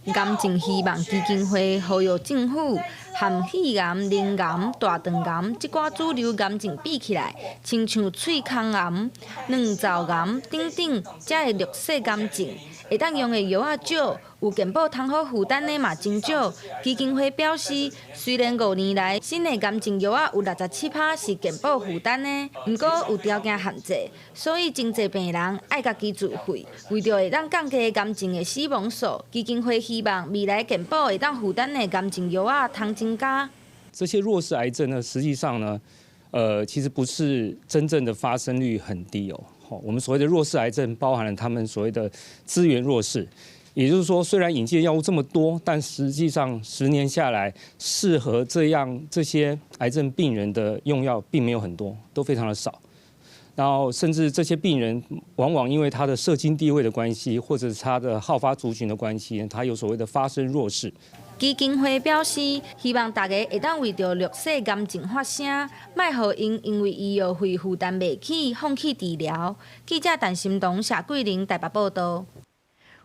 癌症希望基金會呼籲政府，和肺癌、淋癌、大腸癌這寡主流癌症比起來，親像喙腔癌、卵巢癌等等，遮的弱勢癌症，會當用的藥仔少，有健保通好負擔的嘛真少。基金會表示，雖然5年來新的癌症藥仔有67%是健保負擔的，毋過有條件限制，所以真濟病人愛家己自費。為著會當降低癌症的死亡數，基金會希望未來健保會當負擔的癌症藥仔通增加。這些弱勢癌症呢，實際上呢，其實不是真正的發生率很低哦。我們所謂的弱勢癌症，包含了他們所謂的資源弱勢，也就是說，雖然引進藥物這麼多，但實際上10年下來，適合這樣這些癌症病人的用藥並沒有很多，都非常的少。然後，甚至這些病人往往因為他的社經地位的關係，或者是他的好發族群的關係，他有所謂的發生弱勢。基金會表示，希望大家會當為著弱勢癌症發聲，莫予𪜶因為醫藥費負擔袂起，放棄治療。記者陳心彤、謝桂玲台北報道。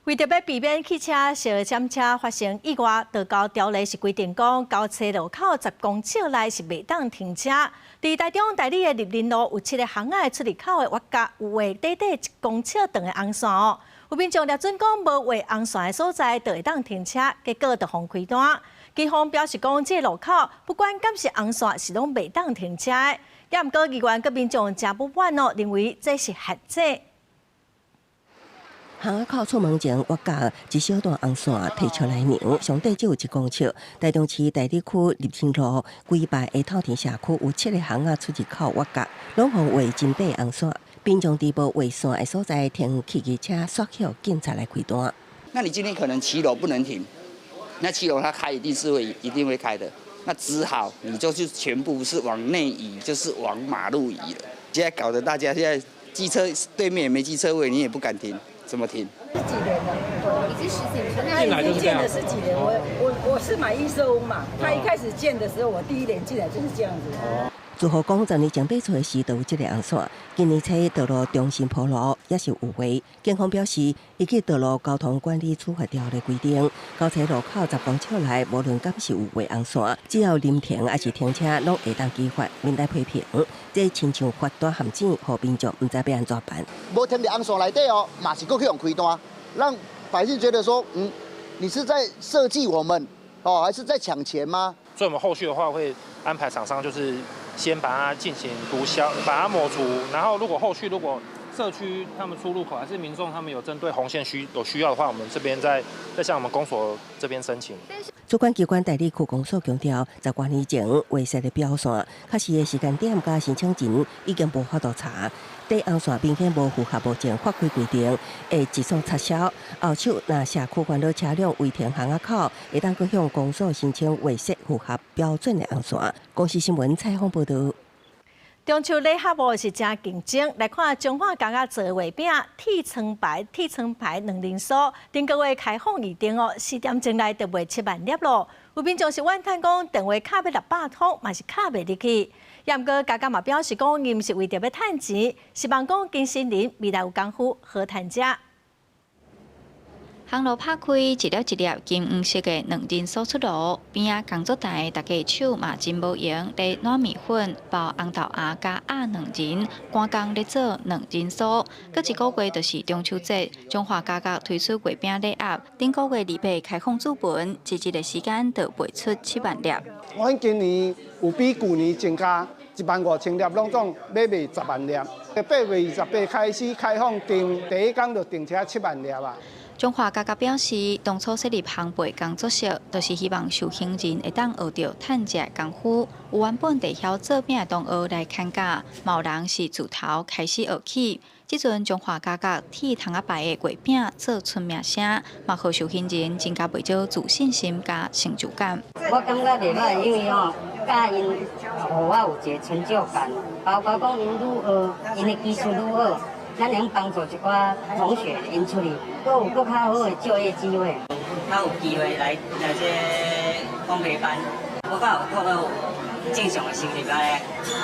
為著欲避免汽車相攕車發生意外，道交條例是規定講，交叉路口10公尺內是袂當停車。佇台中大里的立林路有七个巷仔出入口的彎角有畫短短1公尺長的紅線哦。有民眾掠準講無畫紅線的所在，就會當停車，結果就予開單。警方表示講，這个路口不管敢是紅線，是攏袂當停車的。也毋過議員佮民眾誠不滿哦，認為這是限制。巷仔口出門前，彎角一小段紅線提出來量，上短只有1公尺。台中市大里區立林路規排的透天社區有七个巷仔出入口彎角，攏予畫真短紅線。民眾佇無畫線的所在停汽機車，煞予警察來開單。那你今天可能騎樓不能停，那騎樓他開一定是會一定會開的，那只好你就是全部是往內移，就是往馬路移了。現在搞得大家現在機車對面也沒機車位，你也不敢停。怎麼停？十幾年了，已經十幾年。他已經建了十幾年，我是買預售屋嘛。他一開始建的時候，我第一年進來就是這樣子。住戶講，十年前買厝的時就有這个紅線，今年初道路重新鋪路也是有畫。警方表示，依據道路交通管理處罰條例規定，交叉路口10公尺內，無論敢是有畫紅線，只要臨停抑是停車，攏會當依法免來批評。這親像罰單陷阱，予民眾毋知欲按怎辦。無停佇紅線內底哦，嘛是閣去予開單，讓百姓覺得說，你是在設計我們，哦，還是在搶錢嗎？所以，我們後續的話會安排廠商，就是先把它進行塗銷，把它抹除。然後，如果後續如果社區他們出入口還是民眾他們有針對紅線有需要的話，我們這邊再向我們公所這邊申請。主管機關大里區公所強調，10多年前畫設的標線，確實的時間點佮申請人已經無法度查。短紅線明顯無符合目前法規規定，會急速撤銷。後手若社區煩惱車輛違停巷仔口，會當閣向公所申請畫設符合標準的紅線。公視新聞採訪報導。中秋禮盒是誠競爭，來看彰化家己做月餅，鐵窗牌卵仁酥，頂個月開放預訂哦，4點鐘內就賣7萬粒咯。有民眾是怨嘆講，電話敲欲600通，嘛是敲袂入去。也毋過家己嘛表示講，𪜶毋是為著欲趁錢，希望講金新人未來有功夫好趁食。烘爐拍開，一粒一粒金黃色的卵仁酥出爐，邊仔工作台大家手嘛真無閒，咧撋麵粉、包紅豆芽佮壓卵仁，趕工咧做卵仁酥。閣一個月就是中秋節，彰化家家推出月餅禮盒，頂個月28開放注文，一日的時間就賣出7萬粒。阮今年有比舊年增加1萬5千粒，攏總欲賣10萬粒。8月28開始開放訂，第一工就訂車7萬粒啊。彰化家家表示，當初設立烘焙工作室，就是希望受興人會當學著趁食的功夫。有原本就曉做餅的同學來參加，嘛有人是自頭開始學起。這陣彰化家家鐵窗仔牌的月餅做出名聲，嘛予受興人增加袂少自信心佮成就感。我感覺袂䆀，因為吼教𪜶，予我有一个成就感，包括講𪜶愈學，𪜶的技術愈好。咱能幫助一寡同學𪜶出去，閣有閣較好的就業機會。較有機會來來這烘焙班，我較有夠有正常的收入按呢，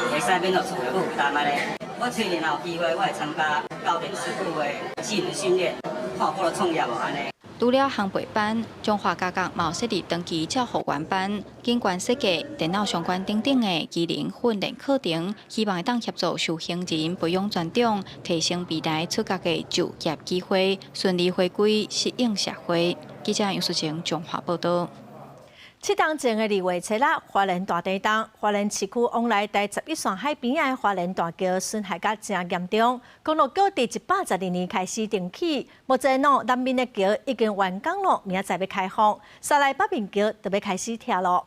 會使免予厝的負擔按呢。我雖然有機會，我會參加教練師傅的技能訓練，看有法度創業無按呢。除了烘焙班，彰化嘉角嘛設立長期照護員班、景觀設計、電腦相關等等的技能訓練課程，希望會當協助受刑人培養專長，提升未來出獄的就業機會，順利回歸適應社會。記者楊淑晴彰化報道。七冬前的二月初六，花蓮大地震，花蓮市區往來台11線海邊的花蓮大橋損害甲誠嚴重。公路局佇112年開始重起，目前哦南面的橋已經完工了，明仔載欲開放，煞來北面橋就欲開始拆囉。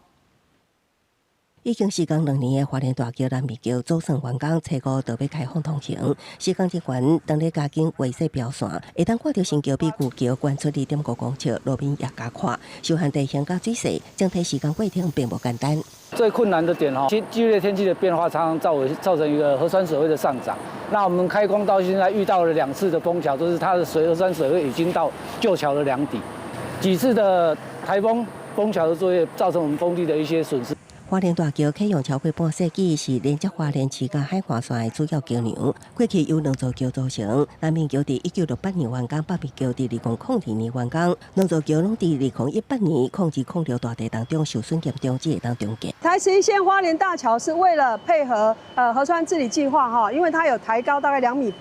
已經施工2年的花蓮大橋南面橋總算完工，初五就欲開放通行。施工人員當咧加緊畫設標線，會當看著新橋比舊橋懸出2.5公尺，路面也加寬。受限地形佮水勢，整體施工過程並無簡單。最困難的點吼，劇烈天氣的變化常常造成一個河川水位的上漲。那我們開工到現在遇到了兩次的封橋，都是它的水河川水位已經到舊橋的兩底。幾次的颱風封橋的作業，造成我們工地的一些損失。花蓮大橋啟用超過半世紀，是連接花蓮市佮海岸線的主要橋梁。過去由兩座橋組成，南面橋佇1968年完工，北面橋佇2002年完工。兩座橋攏佇2018年02/06大地震中受損嚴重，才會當重建。台11線花蓮大橋是為了配合河川治理計劃哈，因為它有抬高大概2.5米，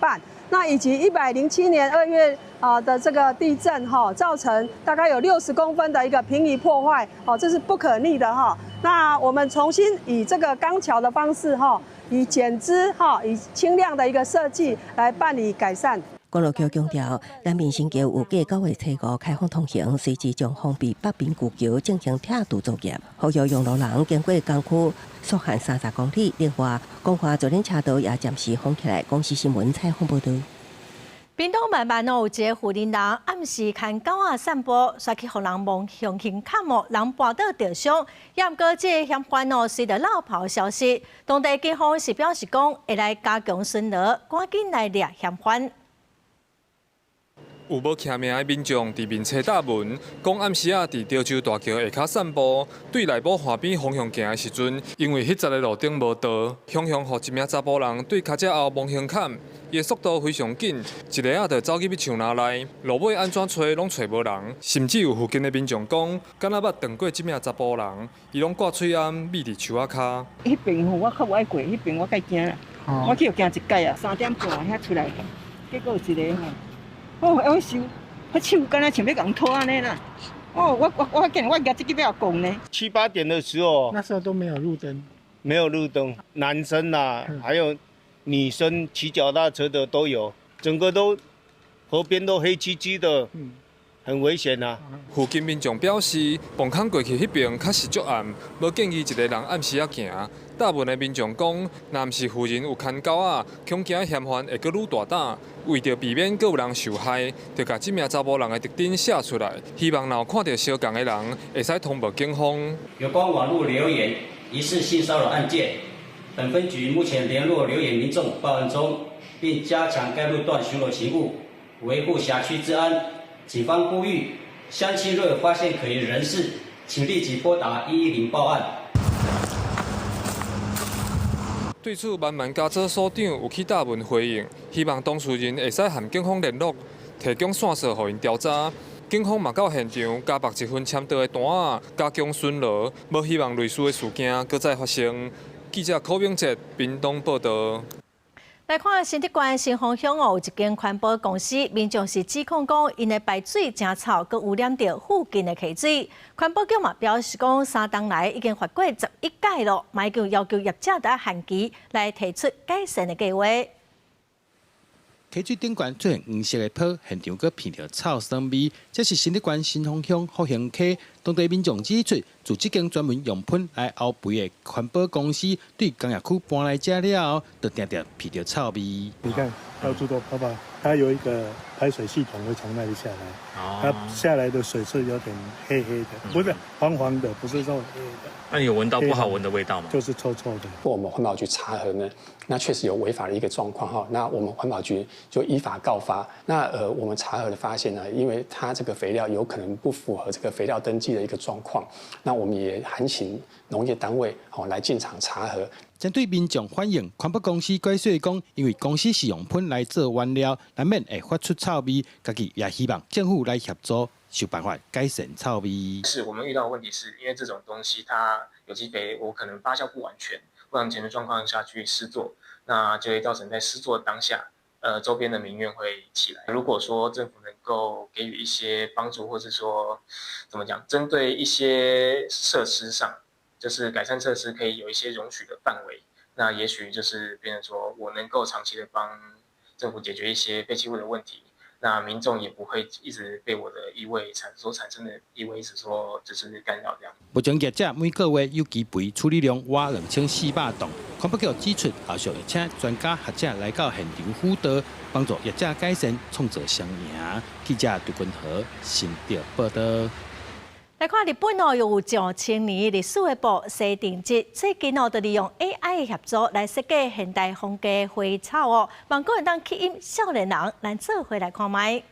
那以及107年2月啊的這個地震哈，造成大概有60公分的一個平移破壞，哦，這是不可逆的哈。那我們重新以這個鋼橋的方式哈，以減資哈，以輕量的一個設計來辦理改善。公路局強調，南面新橋預計9月初五開放通行，隨即將封閉北面舊橋進行拆除作業。呼籲用路人經過工區縮限30公里。另外，光華左輪車道也暫時封起來。公視新聞採訪報導。屏東萬巒哦，有一个婦人人暗時牽狗仔散步，煞去予人摸熊胸砍哦，人跋倒著傷。也毋過這个嫌犯哦，隨著落跑消失。當地警方是表示講，會來加強巡邏，趕緊來掠嫌犯。有無記名的民眾佇面冊貼文，講暗時仔佇潮州大橋下跤散步，對內埔岸邊方向行的時陣，因為彼節的路頂無道，雄雄予一名查埔人對跤脊後摸胸砍，伊的速度非常緊，一下仔就走入去樹林內，路尾按怎揣攏揣無人，甚至有附近的民眾講，敢若捌撞過這名查埔人，伊攏掛喙罨覕佇樹仔跤。彼邊吼，我較無愛過，彼邊我較驚啦，我去予行一擺啊，3點半遐出來，結果有一个吼。哦，我手，彼手敢若像欲共拖按呢啦。哦，我見我舉這個欲講呢。七八點的時候，那時候都沒有路燈，沒有路燈，男生啊，還有女生騎腳踏車的都有，整個都河邊都黑漆漆的，很危險啊。附近民眾表示，磅空過去彼邊確實足暗，無建議一个人暗時仔行。大部分的民眾講，若毋是婦人有牽狗仔，恐驚嫌犯會閣愈大膽。為著避免閣有人受害，就共這名查埔人的特徵寫出來，希望若有看著相仝的人，會使通報警方。有關網路留言疑似性騷擾案件，本分局目前聯絡留言民眾報案中，並加強該路段巡邏勤務，維護轄區治安。警方呼籲鄉親若有發現可疑人士，請立即撥打110報案。對此，萬巒家族所長有去貼文回應，希望當事人會使和警方聯絡，提供線索予𪜶調查。警方嘛到現場加縛一份簽到的單仔，加強巡邏，無希望類似的事件閣再發生。記者柯明哲屏東報導。來看新竹縣新豐鄉哦，有一間環保公司，民眾是指控講，𪜶的排水誠臭，閣污染著附近的溪水。環保局嘛表示講，3冬來已經罰過11擺囉，嘛已經要求業者著愛限期來提出改善的計劃。溪水頂懸出現黃色的泡，現場閣鼻著臭酸味。這是新竹縣新豐鄉福興溪，當地民眾指出，自這間專門用噴來漚肥的環保公司對工業區搬來遮了後，就定定鼻著臭味。你看到處都泡泡，它有一個排水系統會從那裡下來，它下來的水是有點黑黑的，不是黃黃的，不是說黑的。那你有聞到不好聞的味道嗎？就是臭臭的。我們環保局查核呢，那確實有違法的一個狀況哈。那我們環保局就依法告發。那我們查核的發現呢，因為它這個肥料有可能不符合這個肥料登記的一個狀況，那我們也函請農業單位哦來進場查核。針對民眾反映，環保公司解釋講，因為公司是用噴來做原料，難免會發出臭味，家己也希望政府來協助。想辦法改善臭味。是我們遇到的問題是，因為這種東西它有機肥，我可能發酵不完全，不完全的狀況下去施作，那就會造成在施作當下，周邊的民怨會起來。如果說政府能夠給予一些幫助，或是說，怎麼講，針對一些設施上，就是改善設施可以有一些容許的範圍，那也許就是變成說我能夠長期的幫政府解決一些廢棄物的問題，那民眾也不會一直被我的異味所產生的異味一直說就是干擾這樣。目前業者每個月有機肥處理量挖2400噸，環保局指出，後續會請專家學者來到現場輔導，幫助業者改善，創造雙贏。記者杜君和新竹報道。來看日本哦，有上千年歷史的布西定織，最近哦，就利用 AI 協助來設計現代風格花草哦，望閣會當吸引少年人來做伙來看覓。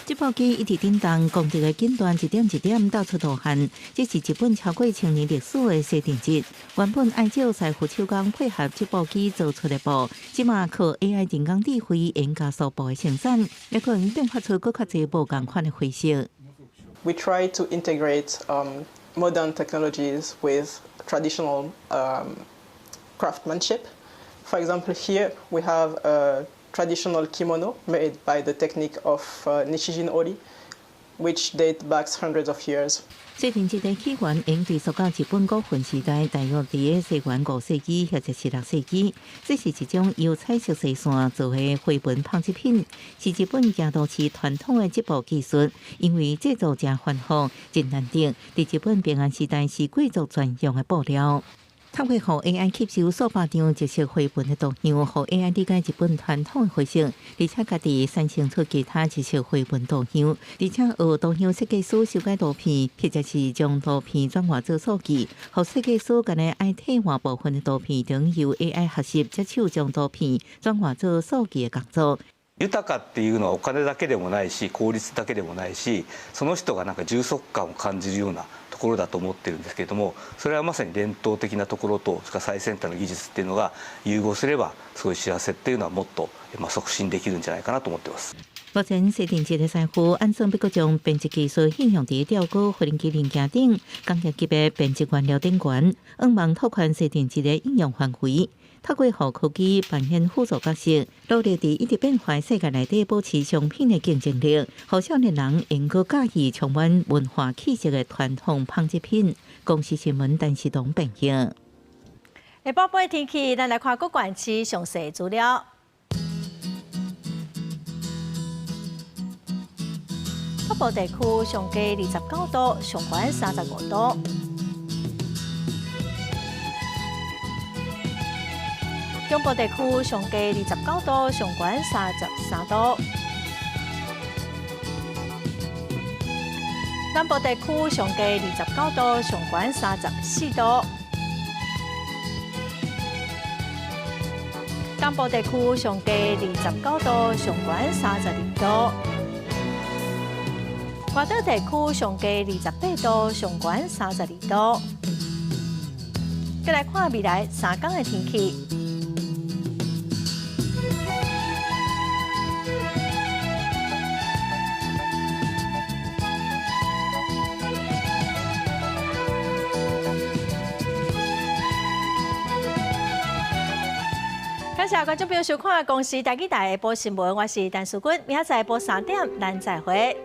織布機一直振動，光澤的錦緞一點一點鬥出圖案。這是日本超過千年歷史的西定織。原本愛借師傅手工配合織布機做出的布，這馬靠 AI 人工智慧研加速布的生產，也可能變化出閣較濟無仝款的花色。 We try to integrate modern technologies with traditional craftsmanship. For example, here we have a traditional kimono made by the technique of Nishijin Ori, which dates back hundreds of years. 西定織的起源應追溯到日本古墳時代，大約佇个西元5世紀或者是6世紀。這是一種由彩色細線做的花紋紡織品，是日本京都市傳統的織布技術。因為製作誠繁複，真難得，佇日本平安時代是貴族專用的布料。透過予 AI 吸收數百張特色繪本的圖像，予 AI 理解日本傳統的花色，而且家己產生出其他特色繪本圖像，而且學圖像設計師修改圖片，或者是將圖片轉換做數據，予設計師干焦愛替換部分的圖片，等由 AI 學習接手將圖片轉換做數據的工作。豊かっていうのはお金だけでもないし、効率だけでもないし、その人がなんか充足感を感じるようなところだと思ってるんですけれども、それはまさに伝統的なところと、それから最先端の技術っていうのが融合すれば、すごい幸せっていうのはもっと促進できるんじゃないかなと思ってます。目前，西定織的師傅按算欲閣將編織技術應用佇吊鈎、無人機零件頂，工業級的編織原料頂懸，向望拓寬西定織的應用範圍。透過予科技扮演輔助角色，努力佇一直變化世界內底保持商品的競爭力，予少年人會閣佮意充滿文化氣息的傳統紡織品。公視新聞陳世東編譯。下晡晡天氣，咱來看各縣市詳細資料。北部地區上低29度，上懸35度。中部地區上低29度，上懸33度。南部地區上低29度，上懸34度。東部地區上低29度，上懸32度。外島地區上低28度，上懸32度。再來看未來3天的天氣。感謝觀眾朋友收看《公視台語台》下晡新聞，我是陳淑君，明仔載下晡3點，咱再會。